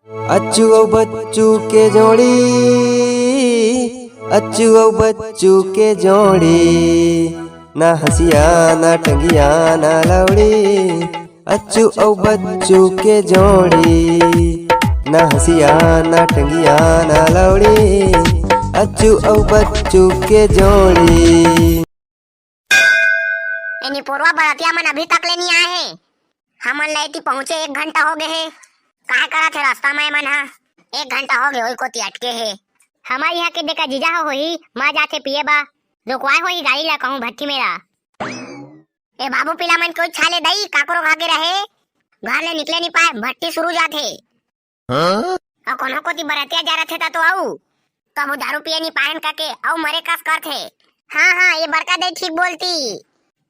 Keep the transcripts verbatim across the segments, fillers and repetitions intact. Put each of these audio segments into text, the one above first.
अच्छू अउ बच्चू के जोड़ी, अच्छू अउ बच्चू के जोड़ी, ना हंसिया ना टंगिया ना लौड़ी। अच्छू अउ बच्चू के जोड़ी, ना हंसिया ना टंगिया ना लौड़ी। अच्छू अउ बच्चू के जोड़ी। ए निपोरवा, बरतिया मन अभी तक ले नी आए हे। हमन ले एती पहुंचे एक घंटा हो गए हे। काहे करत हे रास्ता में मन हा? एक घंटा हो गए, ओई कोती अटके हे। हमारे यहाँ के देखा जीजा हो होही, माँ जाथे पिए बा। रुकवाए होही गाड़ी ला कहूँ भट्ठी मेरा। ए बाबू, पीला मन कोई छाले दई, काकरो घाके रहे, घर ले निकले नी पाए, भट्ठी शुरू जाथे। हाँ? अउ कोनो कोती बरतिया जा रथे ता तो आऊ, कभू दारू पिए नी पाहन काके, अउ मरे कस करथे। हाँ, हाँ, ये बड़का दई ठीक बोलती।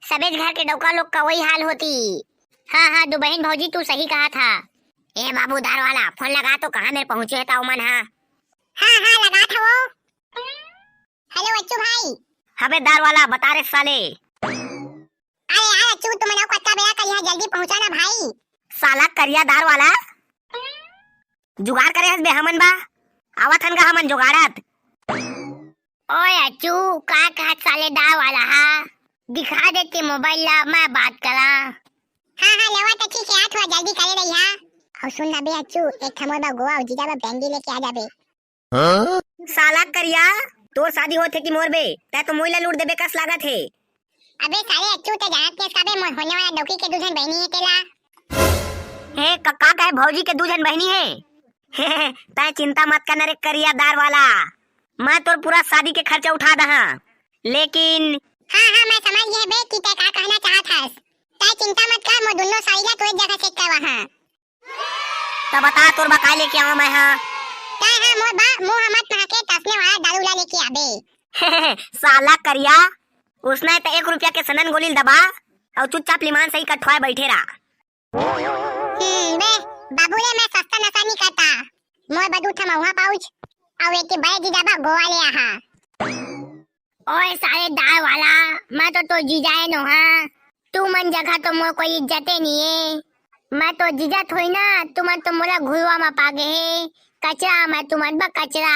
सबेच घर के डौका लोग का वही हाल होती। हाँ, हाँ, दू बहिन भौजी, तू सही कहा था। ए बाबू, दार वाला, फोन लगा तो, कहाँ मेर पहुँचे हे ता ओमन हा। हाँ, हाँ, लगा था वो। हेलो, अच्छू भाई। हबे दार वाला, बता रे साले। अरे यार, अच्छू, तुमन अउ कतका बेरा करिहा, जल्दी पहुंचा ना भाई। साला करिया दार वाला, जुगाड़ करे हस बे हमन बा, आवत हन गा हमन जुगाड़त। ओए अच्छू, का कहत साले दार वाला हा? दिखा देते मोबाइल ला, मैं बात करा। हाँ, हाँ, लेवा तो ठीक है, आठ हुआ, जल्दी करे रही हा। अउ सुन ना बे अच्छू, एक ठमोर बा गोवा अउ जीजा बा ब्रांडी लेके आ जाबे। हाँ? साला करिया, तोर शादी होथे कि मोर बे? तै तो मोइला लूट देबे कस लागत हे। अबे साले अच्छू, तै जानत नस का बे, मोर होने वाला डौकी के दू झन बहिनी हे तेला। हे, का, का कहे, भौजी के दू झन बहिनी हे? तै चिंता मत कर न रे करिया दार वाला, मैं तोर पूरा शादी के खर्चा उठा दहा। लेकिन हाँ, हाँ, मैं समझ गए बे कि तै का कहना चाहत हस। तै चिंता मत कर, मोर दुन्नो साड़ी ला तोर जगह सेट करवा हाँ। त बता, तोर बर का लेके आवां मैं हा? तैं हा मोर बर मुंह मत महके तसने वाला दारू ला लेके आबे। साला करिया, उसने त एक रुपया के सनन गोली ल दबा अउ चुपचाप लीमान सही कठवाए बैठे रहा। हम्म, बे, बाबू रे, मैं सस्ता नशा नहीं करता। मोर बर दू ठा महुआ पाउच अउ एक बड़े जीजा बर गोवा ले आहा। ओए साले दार वाला, मैं तो तोर जीजाए नोहा। तुमन जगह तो मोर कोई इज्जते नहीं है। मैं तो जीजा थोड़ी ना, तुमन तो मोला घुरवा में पागे हे। कचरा मैं तुमन बा कचरा।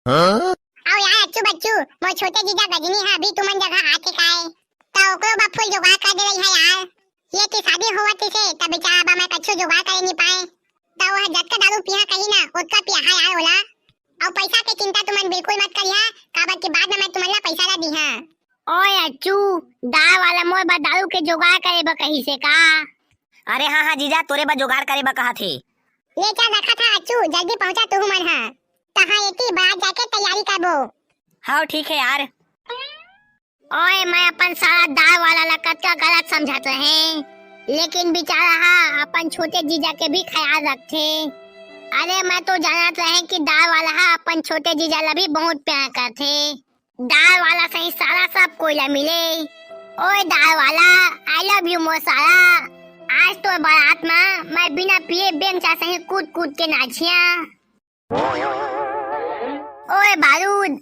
हाँ? अउ यार अच्छू बच्चू, मोर छोटे जीजा गजनी हा अभी तुमन जगह आथे काय? त ओकरो बर फूल जुगाड़ कर दे रही है यार। ये की शादी होवत से तब बेचारा बा मैं कछु जुगाड़ करे नहीं पाए। त वह जतका दारू पिया कही ना, ओतका पिया है यार ओला। अउ पैसा के चिंता तुमन बिल्कुल मत करिहा, काबर कि बाद में मैं तुमन ला पैसा ला दीहा। ओए अच्छू, दार वाला मोर बर दारू के जुगाड़ करे बर कहिस हे का? अरे हाँ, हाँ जीजा, तोरे बर जुगाड़ करे बर कहा थे। ले चल रखा था अच्छू, जल्दी पहुंचा तू मन हा। तहाँ एती बारात जाके तैयारी करबो। हाँ ठीक है यार। ओए, मैं अपन साला दार वाला ला कतका गलत समझत रहे, लेकिन बेचारा हा अपन छोटे जीजा के भी ख्याल रखथे। अरे, मैं तो जानत रहे कि दार वाला हा अपन छोटे जीजा ला भी बहुत प्यार करथे। दार वाला सही साला सब कोई ला मिले। ओए दार वाला, I love you मोर साला। आज तो बारात में मैं बिना पिए बेमचा सही कूद कूद के नाचिया। ओए बारूद,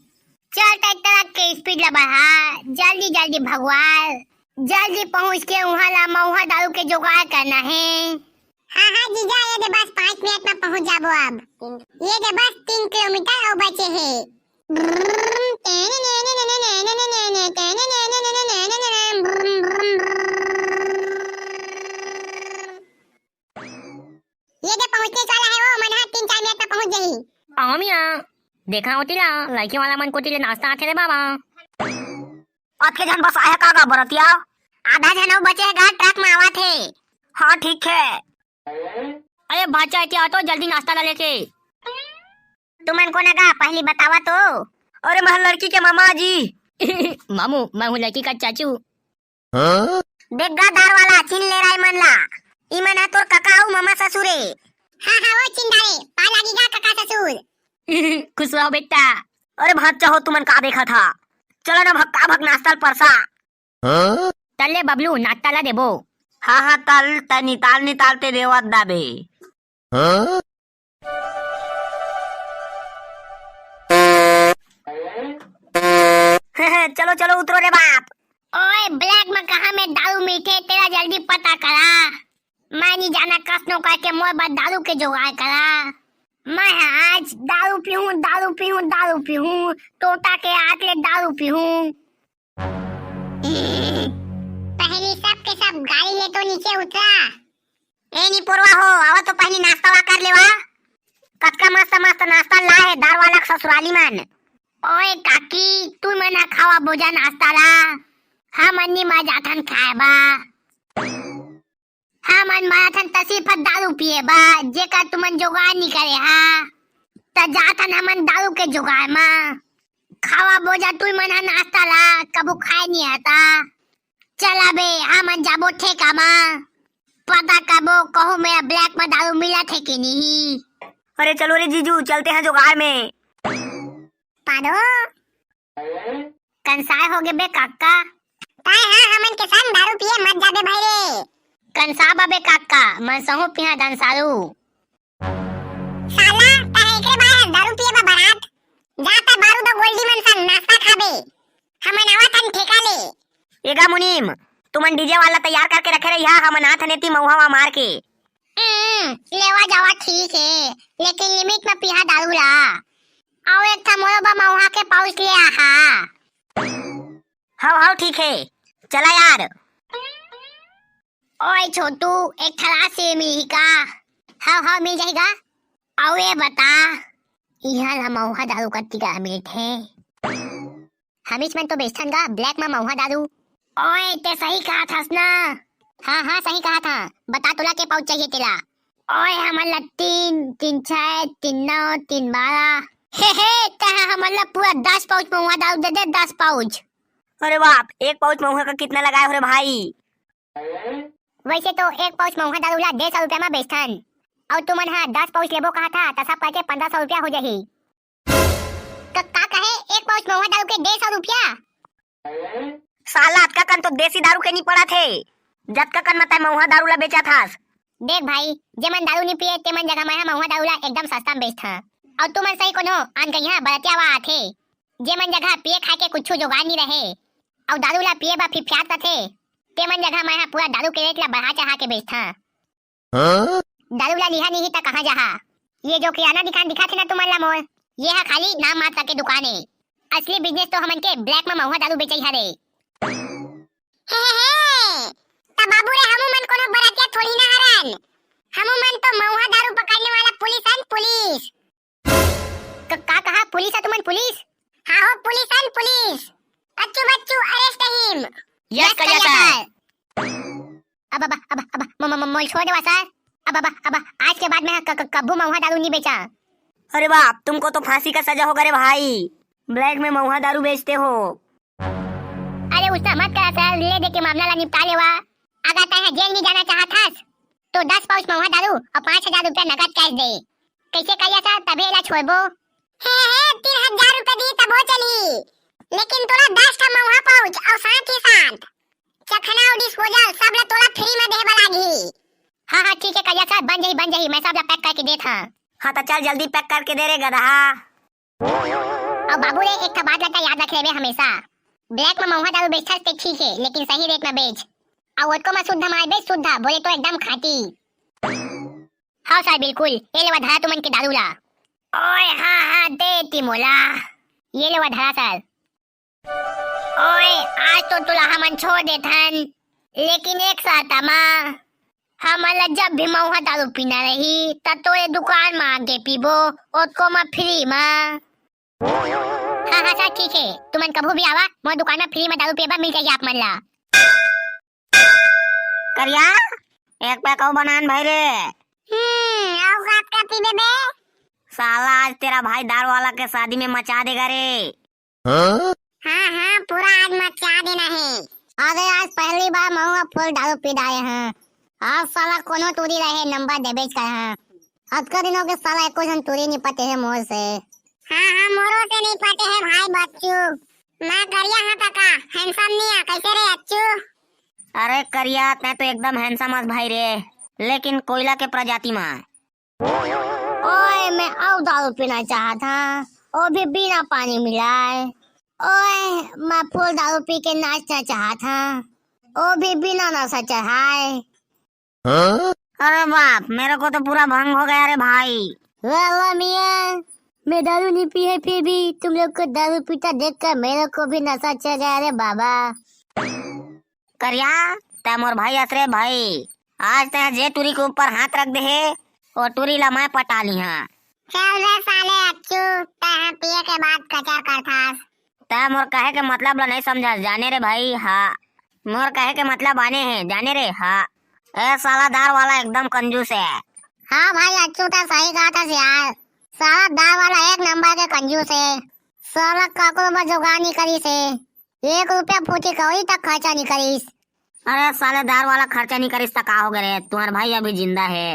चल ट्रैक्टर के स्पीड ला बढ़ा, जल्दी जल्दी भगवाल, जल्दी पहुंच के उहाँ ला महुआ दारू के जुगाड़ करना है। हाँ हाँ जीजा, ये दे बस पाँच मिनट में पहुंच जाबो अब। ये दे बस तीन किलोमीटर अउ बचे हे। ये दे पहुंचने वाला है वो, मन हा तीन चार मिनट में पहुंच जाही। आओ मिया, देखा ओती ला, लड़की वाला मन कोती ले नाश्ता आथे रे बाबा। अतके झन बस आया का गा बरतिया? आधा झन अउ बचे हे गा, ट्रक में आवा थे। हाँ ठीक है। अरे भाचा, एती आ तो जल्दी नाश्ता ला लेके। तुमन कोन गा पहली बतावा तो। अरे मैं लड़की के मामा जी। मामू, मैं हूँ लड़की का चाचू। हाँ? देख गा दार वाला, चिन ले रहा मन ला। ई मन ह तोर कका अउ ममा ससुर ए। हाँ, हाँ, वो चिन डारे, पा लागी गा कका ससुर। खुश रहो बेटा। अरे भांचा हो, तुमन का देखा था? चलो ना भक्का भक नाश्ता ल परसा। हाँ? तल्ले बबलू, नाश्ता ला देबो। हाँ, हाँ, तल, तनी ताल निताल ते देवत दाबे। हाँ? चलो, चलो, उतरो रे बाप। ओए, ब्लैक में कहाँ में दारू मिलथे, तेला जल्दी पता करा। मैं नहीं जाना, कस नो करके मोर बर दारू के जुगाड़ करा। मैं आज दारू पीहूं, दारू पीहूं, दारू पीहूं, तोता के आंख ले दारू पीहूं। पहली सब के सब गाड़ी ले तो नीचे उतरा। ए निपोरवा हो, आवा तो पहली नाश्ता वा कर लेवा। कतका मस्त मस्त नाश्ता लाए हे दारू वाला के ससुराली मन। ओए काकी, तू मन ह खावा बोजा नाश्ता ला। हमन नी मा जाथन खाए बा। हमन मा जाथन त सिर्फ दारू पिए बा, जेकर तुमन जुगाड़ नी करे हा। त जाथन हमन दारू के जुगाड़ मा। खावा बोजा तू मन ह नाश्ता ला, कभू खाए नी आता। चला बे, हमन जाबो ठेका मा। पता करबो, कहूं मेरा ब्लैक मा दारू मिलत हे कि नहीं। अरे चलो रे जीजू, चलते हैं जुगाड़ में। पादो। कंसाय हो गे बे काका। ताय हा हमन के संग दारू पिए मत जाबे भाई रे। कंसा बा बे काका, मन सहू पिहा दानसारू। साला, ताय एकरे बार दारू पिए बा बरात। जा त बारू दो गोल्डी मन संग नाश्ता खाबे। हमन आवत हन ठेका ले। एगा मुनीम, तुमन डीजे वाला तैयार करके रखे रहिहा, हमन आथन एती मउहा वा मार के। हम्म, लेवा जावा ठीक हे, लेकिन लिमिट में पिहा दारू ला। अउ एक ठा मोरो बा मउहा के पाउच ले आहा। हव, हव, ठीक हे, चला यार। ओए छोटू, एक ठा ला सेव मिलही का? हव, हव, मिल जाही गा। अउ ये बता, इहाँ ला मउहा दारू कत्ती का मिलथे? हमीच मन तो बेचथन गा ब्लैक में मउहा दारू। ओए, ते सही कहा थस ना। हाँ, हाँ, सही कहा था। बता, तोला के पाउच चाहिए तेला? ओए, हमन ला तीन, तीन छह, तीन नौ, तीन बारह। हे, हे, तैं हमन ला पूरा दस पाउच मउहा दारू दे दे, दस पाउच। अरे बाप, एक पाउच मउहा का कितना लगाए हो रे भाई? वैसे तो एक पाउच मउहा दारू ला डेढ़ सौ रुपया में बेचथन, अउ तुमन हा दस पाउच लेबो कहा था, त सब करके पंद्रह सौ रुपया हो जाही। क-, का कहे, एक पाउच मउहा दारू के डेढ़ सौ रुपया? साला, अतका कन तो देसी दारू के नी पड़त हे, जतका कन म तैं मउहा दारू ला बेचत हस। देख भाई, जेमन दारू नी पिए, तेमन जगह मैं हा मउहा दारू ला एकदम सस्ता में बेचथां। अउ तुमन सही कोनो अनगइहा बरतिया वा आथे, जेमन जगह पिए खाए के कुछु जुगाड़ नी रहे, अउ दारू ला पिए बर फिफियात रथे, तेमन जगह मैं हा पूरा दारू के रेट ला बढ़ा चढ़ा के बेचथां। हाँ? दारू ला लिहा नहीं त कहाँ जाहा? ये जो किराना दुकान दिखाथे ना तुमन ला मोर, ये हा खाली नाम मात्र के दुकान हे। असली बिजनेस तो हमन के ब्लैक में महुआ दारू बेचई हरे। हे, हे, हे, त बाबू रे, हमू मन कोनो बरतिया थोड़ी ना हरन। हमू मन तो महुआ दारू पकड़ने वाला पुलिस हन, पुलिस। क-, का कहा? पुलिस हा तुमन, पुलिस? हाँ हो, पुलिस हन, पुलिस। अच्छू बच्चू, arrest him। Yes, yes, करिया करिया सर। सर। अब, अब, अब, अब, म-, म-, म-, मोल छोड़ देवा सर। अब, अब, अब, आज के बाद मैं ह-, क-, क-, कभू महुआ दारू नी बेचा। अरे बाप, तुमको तो फांसी का सजा होगा रे भाई, ब्लैक में महुआ दारू बेचते हो। अरे उतना मत करा सर, ले दे के मामला ला निपटा लेवा। अगर तैं ह जेल नी जाना चाहत हस, तो दस पाउच महुआ दारू अउ पाँच हजार रुपया नगद कैश दे। कैसे करिया सर, तभे एला छोड़बो। हे, हे, तीन हजार रुपया दी तभो चली, लेकिन तोला दस ठा महुआ पाउच अउ साथ ही साथ चखना अउ डिस्पोजल सब ला तोला फ्री में देहे बर लागही। हाँ, हाँ, ठीक हे करिया सर, बन जाही, बन जाही, मैं सब ला पैक करके देत हँव। हाँ, त चल जल्दी पैक करके दे रे गदहा। अउ बाबू रे, एक ठा बात ला त याद रख लेबे हमेशा, ब्लैक में महुआ दारू बेचथस ते ठीक हे, लेकिन सही रेट में बेच। अउ ओतको में शुद्ध माल बेच, शुद्ध, बोले तो एकदम खाँटी। हाँ सर, बिल्कुल, ये लेवा धरा तुमन के दारू ला। ओए हाँ, हाँ, दे ती मोला। ये लेवा धरा सर। ओए, आज तो तोला हमन छोड़ देथन, लेकिन एक शर्त मा, हमन ला जब भी महुआ दारू पीना रही, त तोरे दुकान मा आके पीबो, ओतको मा फ्री मा। हाँ, हाँ सर, ठीक हे, तुमन कभू भी आवा, मोर दुकान मा फ्री मा दारू पिए बर मिल जाही आप मन ला। करिया, एक पैक अउ बनान भाई रे। हम्म, अउ का, का पीबे बे? साला, आज तेरा भाई दारू वाला के शादी में मचा देगा रे। हाँ? हाँ, हाँ, पूरा आज मचा देना हे। अरे, आज पहली बार महुआ फुल दारू पी डारे हँव। आज साला कोनो टूरी रहे, नंबर देबेच करे हँव। अतका दिन हो गे साला एको झन टूरी नी पटे हे मोर से। हाँ, हाँ, मोरो से नी पटे हे भाई बच्चू। मैं करिया हँव त का, handsome नी हे, कैसे रे अच्छू? अरे करिया, तैं तो एकदम handsome हस भाई रे, लेकिन कोयला के प्रजाति मा। ओए, मैं अउ दारू पीना चाहत हँव, वो भी बिना पानी मिलाए। ओए, मैं फुल दारू पी के नाचना चाहत हँव, वो भी बिना नशा चढ़ाए। अरे बाप, मेरे को तो पूरा भंग हो गया रे भाई। वाह, वाह मियाँ, मैं दारू नहीं पी है, फिर भी तुम लोग को दारू पीता देखकर मेरे को भी नशा चढ़ गया रे बाबा। करिया, तै मोर भाई अस रे भाई। आज तै जे टूरी के ऊपर हाथ रख दे हे, वो टूरी ला मैं पटा लिहा। चल रे साले अच्छू, तै ह पिए के बाद कचर करथस। तै मोर कहे के मतलब ला नहीं समझस, जाने रे भाई, हाँ। मोर कहे के मतलब आने हे, जाने रे, हाँ। ए साला दार वाला एकदम कंजूस हे। हाँ भाई, अच्छू तै सही कहथस यार। साला दार वाला एक नंबर के कंजूस हे। साला काकरो बर जुगाड़ नहीं करिस हे। एक रुपया फूटी कौड़ी तक खर्चा नहीं करिस। अरे साले दार वाला खर्चा नहीं करिस त का हो गे रे? तुम्हार भाई अभी जिंदा हे।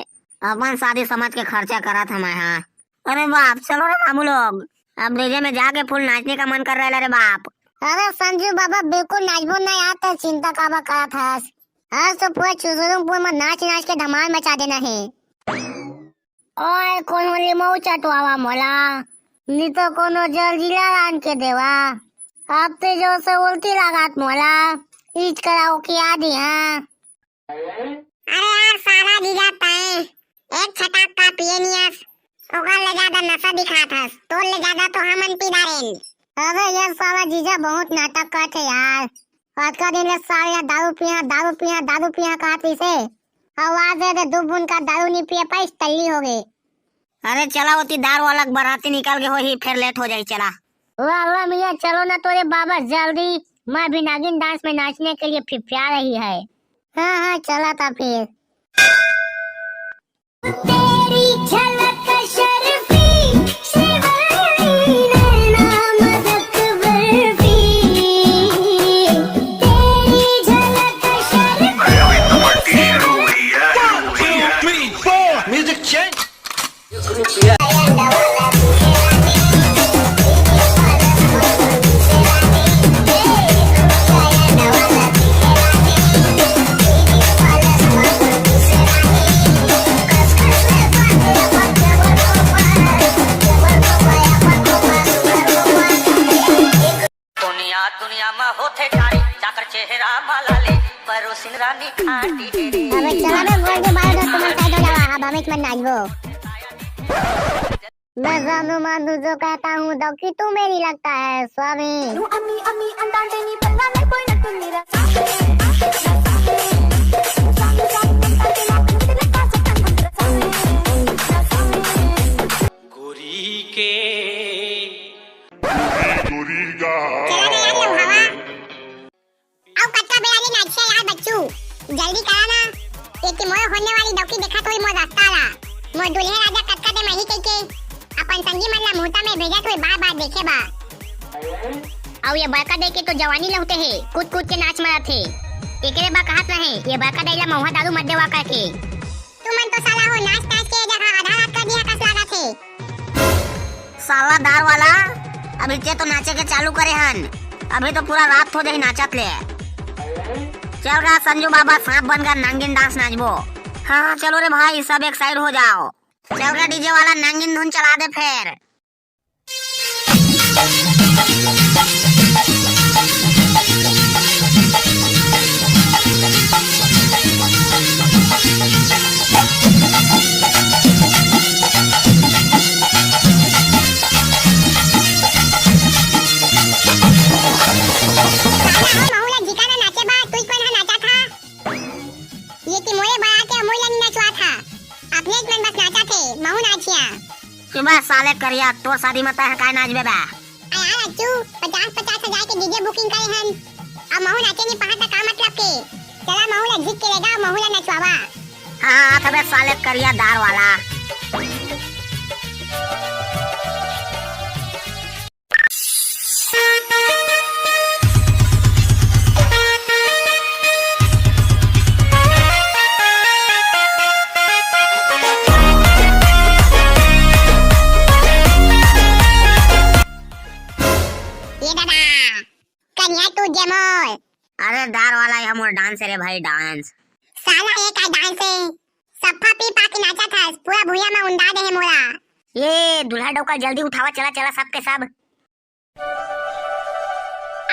अपन शादी समझ के खर्चा करत हंव मैं, हाँ। अरे बाप, चलो रे मामू लोग, अब डीजे में जाके फुल नाचने का मन कर रहा है रे बाप। अरे संजू बाबा, बिल्कुल नाचबो ना यार, तै चिंता काबर करत हस? आज तो पूरे चुजुलुमपुर में नाच नाच के धमाल मचा देना हे। ओए, कोनो लिमऊ चटवावा मोला, नी तो कोनो जलजीरा लान के देवा। अब ते जोर से उल्टी लागत मोला, इच करा ओकिया दिहा। अरे यार, साला जीजा तैं एक छटाक का पिए नियस, ओकर ले ज्यादा नशा दिखात हस, तोर ले ज्यादा तो हमन पी डारेन। अरे ये साला जीजा बहुत नाटक करथे यार। अतका दिन ले साला दारू पिया, दारू पिया, दारू पिया कहत रहिसे। अउ आज दे दू बूंद का दारू नहीं पिए पाइस, टल्ली हो गे। अरे चला, ओती दार वाला के बराती निकल गे होही, फिर लेट हो जाही, चला। वाह, वाह मियाँ, चलो ना तोरे बाबा जल्दी, मैं भी नागिन डांस में नाचने के लिए फिफिया रही है। हाँ, हाँ, चला था फिर। तेरी झलक शर्फी, श्रीवल्ली नैना मदक बर्फी। तेरी झलक शर्फी, Srivalli One, two, three, four. Music change. दुनिया, दुनिया में होथे ठारी, चाकर चेहरा माला ले, परोसिन रानी खाटी डेरे। अबे चला बे, गोल के बाल उधर तुमन साइड हो जावा, अब हम इसमें नाचबो। मैं जानू मानू जो कहता हूँ, दौकी तू मेरी लगता है स्वामी। నువ్వు అమ్మి అమ్మి అంటాంటే నీ పన్నా అయిపోయినట్టుందిరా. गोरी के। चला ना यार, लम्हावा। अउ कतका बेरा ले नाचथे यार बच्चू, जल्दी करा ना। एती मोर होने वाली दौकी देखत होही मोर रास्ता ला। मोर दुल्हे राजा कतका दे मही कहिके अपन संगी मन ला मुहूर्ता में भेजत होही बार बार देखे बा। अउ ये बड़का दई के तो जवानी लहुटे हे, कूद कूद के नाच मारत हे। एकरे बा कहत रहे, ये बड़का दई ला महुआ दारू मत देवा करके। तुमन तो साला हो नाच नाच के जगह आधा रात कर दिया कस लागत हे। साला दार वाला, अभी ते तो नाचे के चालू करे हन, अभी तो पूरा रात हो जाही नाचत ले। चल गा संजू बाबा, सांप बन गा, नांगिन डांस नाचबो। हाँ, हाँ, चलो रे भाई, सब एक साइड हो जाओ। चल गा डीजे वाला, नांगिन धुन चला दे फेर। साला हो, महू ला झिका ना नाचे बा, तुई कोन हा नाचा था? ये कि मोरे बड़ा के मुई ला नी नचवा था। अपने मन बस नाचा थे, महू नाचिया। चुप बे साले करिया, तोर शादी में तैं काय नाचबे बे? अरे यार अच्छू, पचास पचास हजार के डीजे बुकिंग करे हन। अब महू नाचे नहीं पाहत त का मतलब के? चला महू ला झिक के लेगा, महू ला नचवावा। हाँ, हाँ, अबे साले करिया दार वाला। ये दादा, कन्या तू जेमोर। अरे दार वाला, ये मोर डांस रे भाई, डांस। साला ये का डांस है? सफा पी पा के नाचा था, पूरा भुइया में उंडा दे है मोला। ये दूल्हा डौका, जल्दी उठावा, चला चला सब के सब।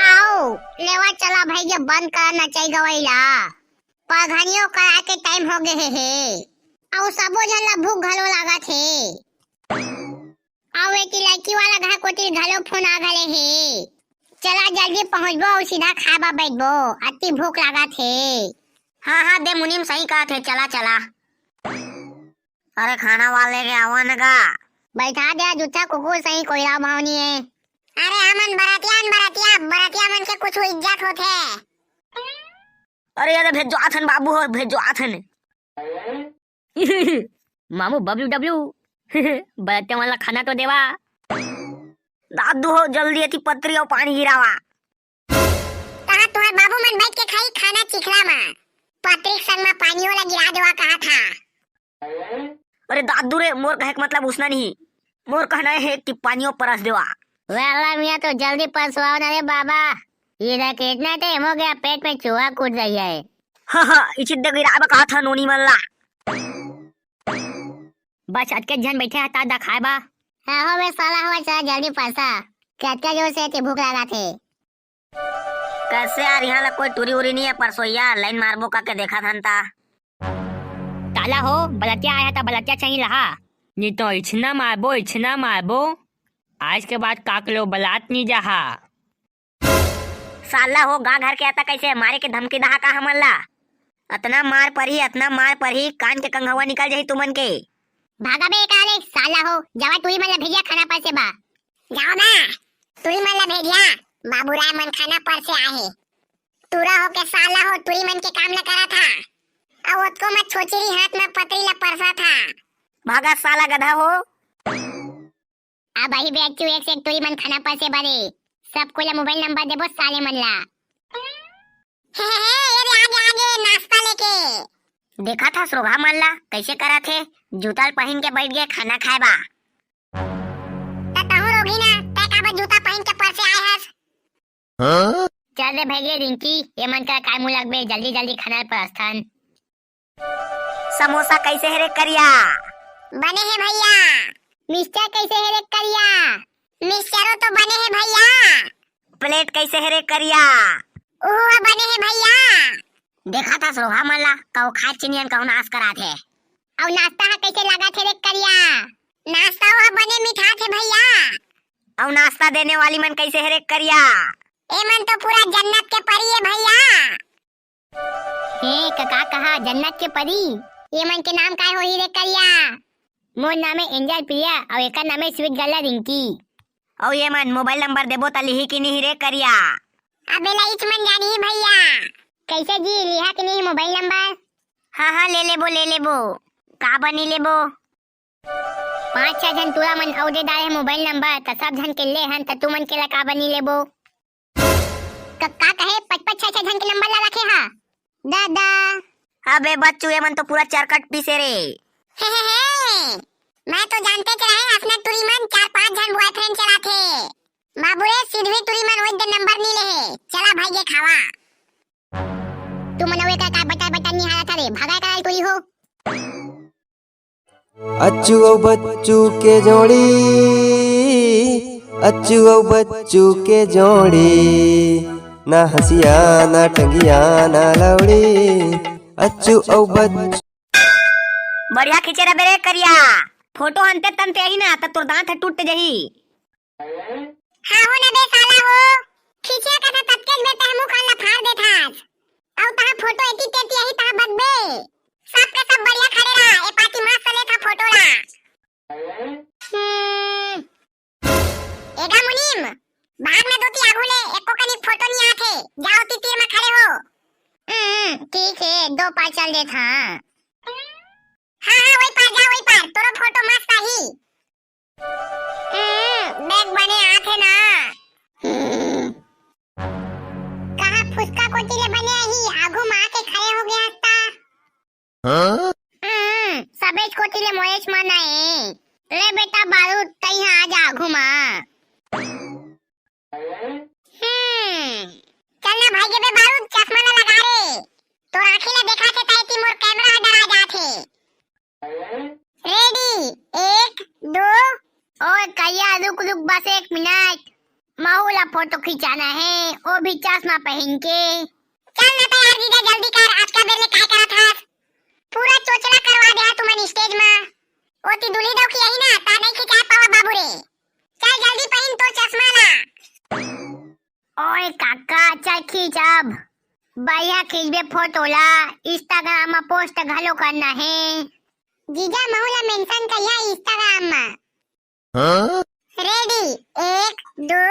आओ, लेवा चला भैया, बंद कर नचई गवई ला। पघनियो करा के टाइम हो गे हे, हे। अउ सबो झन ला भूख घलो लागत हे। कि लड़की वाला घर कोती घलो फोन आ घले हे। चला जल्दी पहुंचबो अउ सीधा खाए बर बैठबो, अति भूख लागत हे। हाँ, हाँ, दे मुनीम सही कहत हे, चला, चला। अरे खाना वाले के आवा न गा। बैठा दे, जूठा कुकुर सही कोइला भावनी है। अरे हमन बरतिया हन, बरतिया, बरतिया मन के कुछ इज्जत होथे। अरे ये दे भेजो आथन बाबू हो, भेजो आथन। मामू बबलू डब्लू, बरतिया मन ला खाना तो देवा। दादू हो जल्दी एती पतरी अउ पानी गिरावा। तहाँ तुहर बाबू मन बैठ के खाई खाना चिखला मा। पतरी के संग मा पानियो ला गिरा देवा कहा था। अरे दादू रे, मोर कहे के मतलब उसना नहीं, मोर कहना हे कि पानियो परस देवा। वाला मियाँ तो जल्दी परसवाओ ना रे बाबा, ये देख इतना टाइम हो गया, पेट में चूहा कूद रही है। हाँ, हाँ, इचित दे गिराबा कहा था नोनी मन ला। बस अतके झन बैठे हा ता दखाए बा। हाँ हो बे साला हो, चला जल्दी परसा, कतका जोर से एती भूख लगा थे। कैसे यार, यहाँ ला कोई टूरी उरी नहीं है, परसोइया लाइन मारबो का के देखा था ता। ताला हो, बलतिया आया था, बलतिया चाहिए लहा। नहीं तो इछना मारबो, इछना मारबो। आज के बाद काकलो बलात नहीं जाहा। साला हो, गांव घर के आता कैसे मारे के धमकी दहा का हमन ला? अतना मार परही, अतना मार परही, कान के कंघवा निकल जाही तुमन के। भागा बे काले, साला हो, जावा टूरी मन ला भेजिया खाना परसे बा। जाओ ना, टूरी मन ला भेजिया, बाबूराय मन खाना परसे आए हे। टूरा होके साला हो, टूरी मन के काम ला करा था। अब ओतको मत छोचरी हाथ में पतरी ला परसा था। भागा साला गधा हो। अब आही बे अच्छू एक से एक टूरी मन खाना परसे बरे। सब कोई ला मोबाइल नंबर देबो साले मन ला। हे, हे, हे, ये दे आगे, आगे, नाश्ता लेके। देखा था सोघा मन ला, कैसे करा थे, जूता ल पहिन के बैठ गए खाना खाए बा। त तहूँ रोगी ना, तै काबर जूता पहिन के परसे आए हस? हाँ? चल रे भैया रिंकी, ये मन का काय मुँह लगबे, जल्दी जल्दी खाना परस्थन। समोसा कैसे हे रे करिया? बने हे भैया। मिक्सचर कैसे हे रे करिया? मिक्सचरो तो बने हे भैया। प्लेट कैसे हे रे करिया? ओहो बने हे भैया। देखा था सोहा मन ला, कहूँ खाए चिनियन कहूँ नाश करा थे। अउ नाश्ता हा कैसे लगा थे रे करिया? नाश्ता हा बने मीठा थे भैया। अउ नाश्ता देने वाली मन कैसे हे रे करिया? ए मन तो पूरा जन्नत के परी हे भैया। हे कका कहा जन्नत के परी, ये मन के नाम काय होही रे करिया? मोर नाम है एंजल प्रिया अउ एकर नाम है स्वीट गर्ल रिंकी। अउ ये मन मोबाइल नंबर देबो त लिही कि नहीं रे करिया? अबे ला इच मन जानी भैया। कैसे जी लिहा कि नहीं मोबाइल नंबर? हाँ हाँ ले लेबो ले लेबो। का बनी लेबो? पाँच छह झन टूरा मन अउ दे डारे हे मोबाइल नंबर, त सब झन के ले हन, त तुमन के ला का बनी लेबो? क-, का कहे? पच पच छह छह झन के नंबर ला रखे हा? दादा। अबे बच्चू, ये मन तो पूरा चरकट पीसे रे। हे, हे, हे। मैं तो जानते च रहे, असना टूरी मन चार पाँच झन बॉयफ्रेंड चलाथे। बाबू रे, सिधवी टूरी मन ओई दे नंबर नी ले हे। चला भाई गे खावा। तू मनवे का, का बता, बता नी हारा था रे, भागा का टूरी हो। अच्छू अउ बच्चू के जोड़ी, अच्छू अउ बच्चू के जोड़ी, ना हंसिया, ना टंगिया, ना लौड़ी, अच्छू अउ बच्चू। बढ़िया खींचे रबे रे करिया, फोटो हनते तनते ही ना, त तोर दांत ह टूट जही। हाँ हो ना बे साला हो, खींचे का था ततके में तहमु कान ला फाड़ देथास। अउ तहा फोटो एती तेती यही तहा बदबे। सब के सब बढ़िया खड़े रहा, ए पाती मस्त ले था फोटो ला। हम्म। एगा मुनीम, भाग ना दोती आगू ले, एको कनी फोटो नी आथे, जाओ ती तीर में खड़े हो। हम्म, ठीक है, दो पाँच चल देथा। हाँ, हाँ, वही पार जा, वही पार, तोरो फोटो मस्त आही। हम्म, देख बने आथे ना। हम्म। कहाँ फुसका कोती ले बने आही, आगू मा के खड़े हो गया हस्ता। हाँ? हम्म, सबेच कोती ले मोरेच मन आए। ले बेटा बारूद, तई हा आ जा आगू मा। हम्म, चल ना भाई गे बे बारूद, चश्मा ला लगा रे। तोर आँखी ला देखा थे ताई ती मोर कैमरा हा डरा जाथे। रेडी, एक, दो। ओए करिया, रुक, रुक, बस एक मिनट। महू ला फोटो खिंचाना है, वो भी चश्मा पहन के। चल ना तो यार जीजा, जल्दी कर, आज का बेर ले काय करत हस? पूरा चोचला करवा दे हा तुमन स्टेज मा। ओती दूल्ही दौकी यही ना, ता नहीं खिंचा पावा बाबू रे। खींचब, बढ़िया खींचबे फोटो ला, Instagram म post घलो करना हे। जीजा, महू ला mention करिहा Instagram म। हाँ? Ready, एक, दू,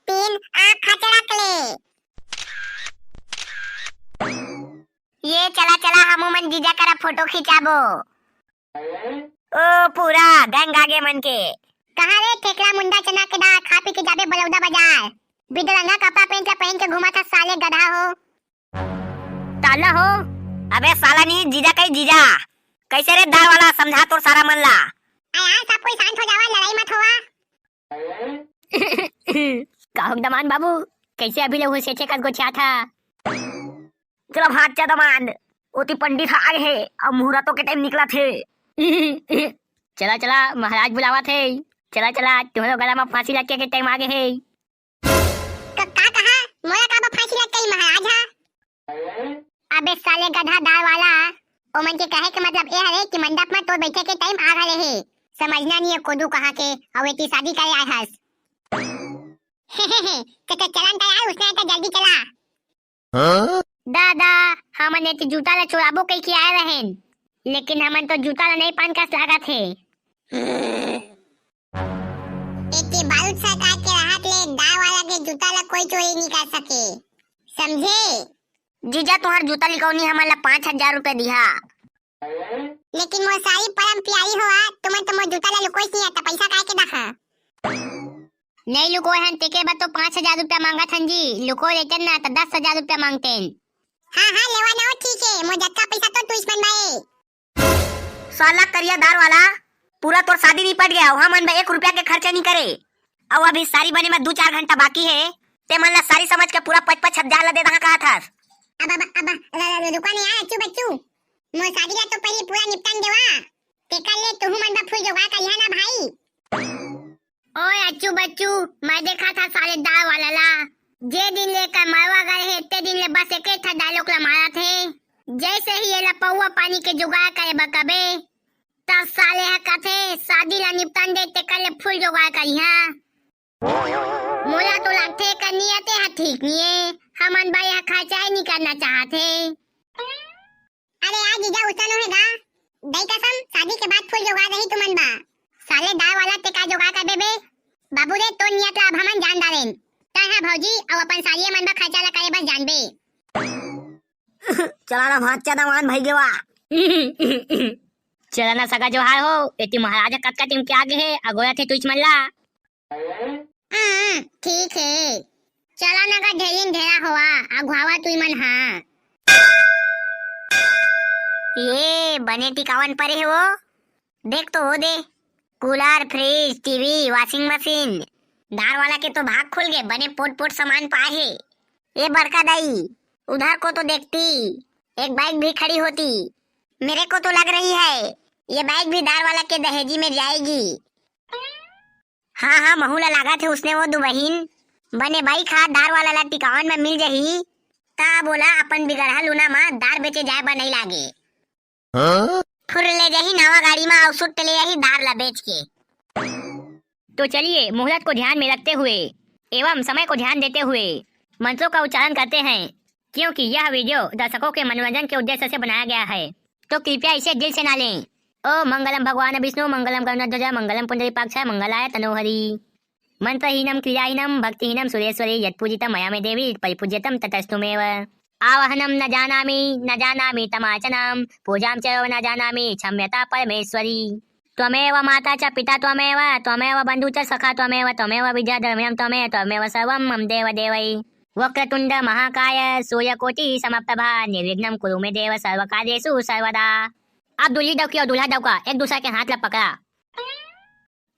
तीन, आ खचड़क ले। ये चला, चला, हमू मन जीजा करा फोटो खिंचाबो। ओ पूरा gang आगे मन के। कहाँ रे ठेकरा मुंडा चना के दाल, खा पी के जाबे बलौदा बाजार। बिदरंगा कपड़ा पेंट ला पहन के घूमत ह साले गधा हो। ताला हो। अबे साला नी जीजा कही जीजा। कैसे रे दाल वाला, समझा तोर सारा मन ला। आ यार, सब कोई शांत हो जावा, लड़ाई मत होवा। का हो दमान बाबू, कैसे अभी ले हुए सेठे कस गोठियाथा? चलो भाग जा दमान, ओती पंडित ह आए हे, अब मुहूर्तो के time निकलत हे। चला चला, महाराज बुलावत हे, चला चला, तुहरो गला म फांसी लटके के time आगे हे। क-, का कहा? मोला का बा फांसी लटकई महाराज हा? अबे साले गधा दाल वाला, ओमन के कहे के मतलब ए हरे कि मंडप म तोर बैठे के time आ घले हे। समझना नहीं है कोदू कहाँ के, अउ एती शादी करे आए हस। च-, च-, चलन त यार, उसने तो जल्दी चला। हाँ? दादा, हमन एती जूता ला चुराबो कहिके आए रहेन, लेकिन हमन तो जूता ला नहीं पान कस लागत हे। एती बारूद सरकार के रहत ले दार वाला के जूता ला कोई चोरी नहीं कर सके, समझे? जीजा, तुहार जूता लिकौनी हमन ला पाँच हजार रुपया दिहा। लेकिन मोर सारी परम प्यारी हो आ, तुमन तो मोर जूता ला लुकोइस नहीं, त पैसा काय के दहा? नहीं लुकोय हन, तेके बर तो पाँच हजार रुपया मांगत हन जी, लुकोय लेतेन ना त दस हजार रुपया मांगतेन। हाँ, हाँ, लेवा ना हो, ठीक है, मोर जतका पैसा तो तुइस मन बाए। साला करिया दार वाला, पूरा तोर शादी निपट गया, वहां मन बर एक रुपया के खर्चा नहीं करे। अउ अभी सारी बने में दू चार घंटा बाकी है, ते मन ला सारी समझ के पूरा पच पच हजार ला दे दहा कहा था। अब, अब, अब, र-, र-, रुका नहीं यार, अच्छू बच्चू, मोर शादी ला तो पहले पूरा निपटान देवा, तेकर ले तुहू मन बर फूल जोगाड़ करिहा ना भाई। ओए अच्छू बच्चू, मैं देखा था साले दार वाला ला, जे दिन ले कर मरवा गए हे, ते दिन ले बस एके ठा dialogue ला मारत हे। जैसे ही एला पौवा पानी के जुगाड़ करे बर कबे, तब साले ह कथे, "शादी ला निपटन दे, तेकर ले फूल जुगाड़ करिहा।" मोला तो लागथे, एकर नियते ह ठीक निये। हमन बर यह खर्चा ही नहीं करना चाहत हे। अरे यार जीजा, उसन होहे गा। दई कसम, शादी के बाद फूल जोगाड़ रही तुमन बा। साले दार वाला, ते का जोगाड़ करबे बे? बाबू रे, तोर नियत ला अब हमन जान डारेन। तैं हा भौजी अउ अपन सालिये मन बा खर्चा ला करे बस जानबे। चला ना भाग, चला मान भाई गेवा। चला ना सगा जोहार हो, एती महाराज ह कतका टिम के आगे हे, अगोरा थे तुझ मन ला। हम्म, ठीक हे। चला ना गा, ढेरिन ढेरा होवा, अगुवावा तुई मन हा। ये बने टिकावन परे हे वो। देख तो हो दे, cooler, fridge, TV, washing machine। दार वाला के तो भाग खुल गे, बने पोट पोट सामान पाए हे। ए बड़का दाई, उधर को तो देखती, एक bike भी खड़ी होती। मेरे को तो लग रही है, ये bike भी दार वाला के दहेजी में जाएगी। हाँ, हाँ, महू ला लागत हे उसने वो दुबहिन। बने bike हा दार वाला ला टिकावन में मिल जही, ता बोला अपन बिगड़हा लूना मा दार बेचे जाए बर नई लागे। हाँ? फुर ले जही नवा गाड़ी मा अउ सुट्ट ले आही दार ला बेच के। तो चलिए, मुहूर्त को ध्यान में रखते हुए एवं समय को ध्यान देते हुए मंत्रों का उच्चारण करते हैं, क्योंकि यह video दर्शकों के मनोरंजन के उद्देश्य से बनाया गया है, तो कृपया इसे दिल से ना लें। ओम मंगलम भगवान विष्णु, मंगलम गरुणध्वज, मंगलम पुंडरीकाक्ष, मंगलाय तनोहरि। मंत्रहीनम क्रियाहीनम भक्तिहीनम सुरेश्वरी, यत्पूजितम मया मे देवी, परिपूज्यतम ततस्तुमेव। आवाहनम न जानामि, न जानामि तमार्चनम, पूजाम चैव न जानामि, क्षम्यता परमेश्वरी। त्वमेव माता च पिता त्वमेव, त्वमेव बंधु च सखा त्वमेव, त्वमेव विद्या द्रविणम त्वमेव, त्वमेव सर्वम मम देव देवै। वक्रतुंड महाकाय सूर्यकोटि समप्रभा, निर्विघ्नं कुरु मे देव सर्वकार्येषु सर्वदा। अब दूल्ही डौकी और दूल्हा डौका एक दूसरे के हाथ ला पकड़ा।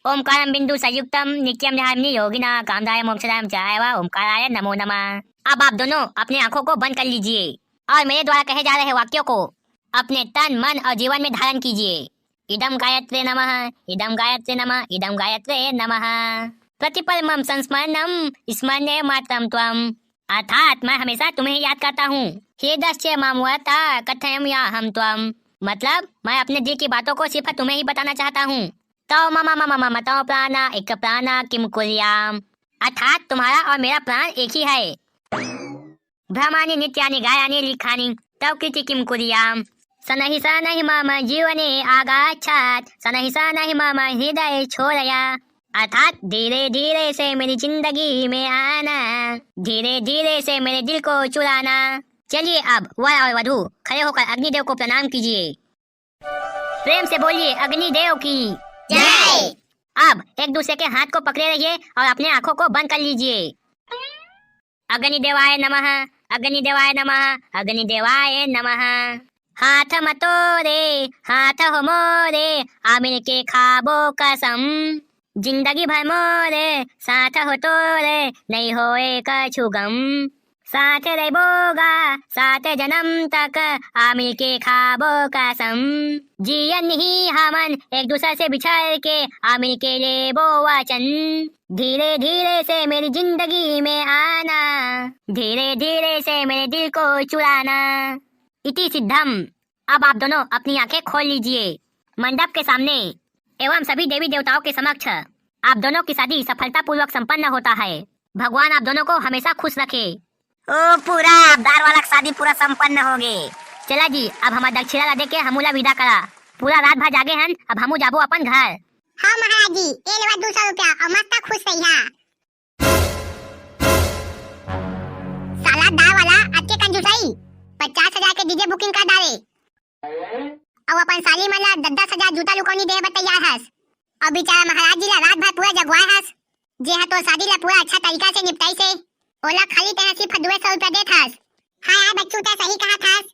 ओमकारम बिंदु संयुक्तम नित्यम ध्यान योगिना, कामदाय मोक्षदाय च एव ओमकाराय नमो नमः। अब आप दोनों अपने आंखों को बंद कर लीजिए और मेरे द्वारा कहे जा रहे वाक्यों को अपने तन, मन और जीवन में धारण कीजिए। इदम गायत्रे नमः, इदम गायत्रे नमः, इदम गायत्रे नमः। प्रतिपल मम संस्मरणम स्मरणे मात्रम त्वम, अर्थात मैं हमेशा तुम्हें ही याद करता हूँ। हृदश्च मम वर्ता कथयम या हम त्वम, मतलब मैं अपने दिल की बातों को सिर्फ तुम्हें ही बताना चाहता हूँ। तव मम मम मम तव प्राण एक प्राण किम कुर्याम, अर्थात तुम्हारा और मेरा प्राण एक ही है। भ्रमानि नित्यानि गायानि लिखानि तव कीर्ति किं कुर्याम्। सनहि सनहि मम जीवने आगच्छात्, सनहि सनहि मम हृदये छोरया। अर्थात धीरे धीरे से मेरी जिंदगी में आना, धीरे धीरे से मेरे दिल को चुराना। चलिए, अब वर और वधू खड़े होकर अग्निदेव को प्रणाम कीजिए। प्रेम से बोलिए, अग्निदेव की जय। अब एक दूसरे के हाथ को पकड़े रहिए और अपने आंखों को बंद कर लीजिए। अग्निदेवाय नमः, अग्निदेवाय नमः, अग्निदेवाय नमः। हाथ मतो रे, हाथ हो मोरे, आ मिलके खाबो कसम। जिंदगी भर मोरे, साथ हो तोरे, नहीं होए कछु गम। साथ रहिबो गा, सात जनम तक, आ मिलके खाबो कसम। जियन ही हमन एक दूसर से बिछड़ के, आ मिलके लेबो वचन। धीरे धीरे से मेरी जिंदगी में आना, धीरे धीरे से मेरे दिल को चुराना। इति सिद्धम। अब आप दोनों अपनी आंखें खोल लीजिए। मंडप के सामने एवं सभी देवी देवताओं के समक्ष आप दोनों की शादी सफलतापूर्वक संपन्न होता है। भगवान आप दोनों को हमेशा खुश रखे। ओ पूरा, अब दार वाला के शादी पूरा संपन्न हो गे। चला जी, अब हमार दक्षिणा ला दे के हमू ला विदा करा। पूरा रात भर जागे हन, अब हमू जाबो अपन घर। हाँ महाराज जी, ए लेवा दू सौ रुपया और मस्त खुश रहिहा। साला दार वाला, अतके कंजूसई, पचास हजार के डीजे बुकिंग कर डारे, अउ अपन साली मन ला दस दस हजार जूता लुकौनी दे बर तैयार हस, अउ बेचारा महाराज जी ला रात भर पूरा जगवाए हस, जे ह तोर शादी ला पूरा अच्छा तरीका से निपटाइस हे, ओला खाली तेहा सिर्फ दुए सौ रुपया देत हस। हाँ यार बच्चू, तैं सही कहत हस,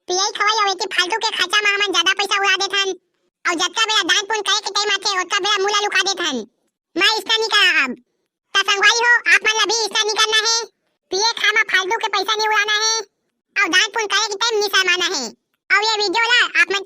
पियई खवई अउ एती फालतू के खर्चा म हमन जादा पइसा उड़ा देथन, अउ जतका बेरा दान पुण्य करे के टाइम आथे, ओतका बेरा मुंह ला लुका देथन। मैं इसना नी करा अब। त संगवारी हो, आप मन ला भी इसना नी करना हे। पिए खा म फालतू के पइसा नी उड़ाना हे, अउ दान पुण्य करे के टाइम नी शर्माना हे। अउ ये वीडियो ला आप मन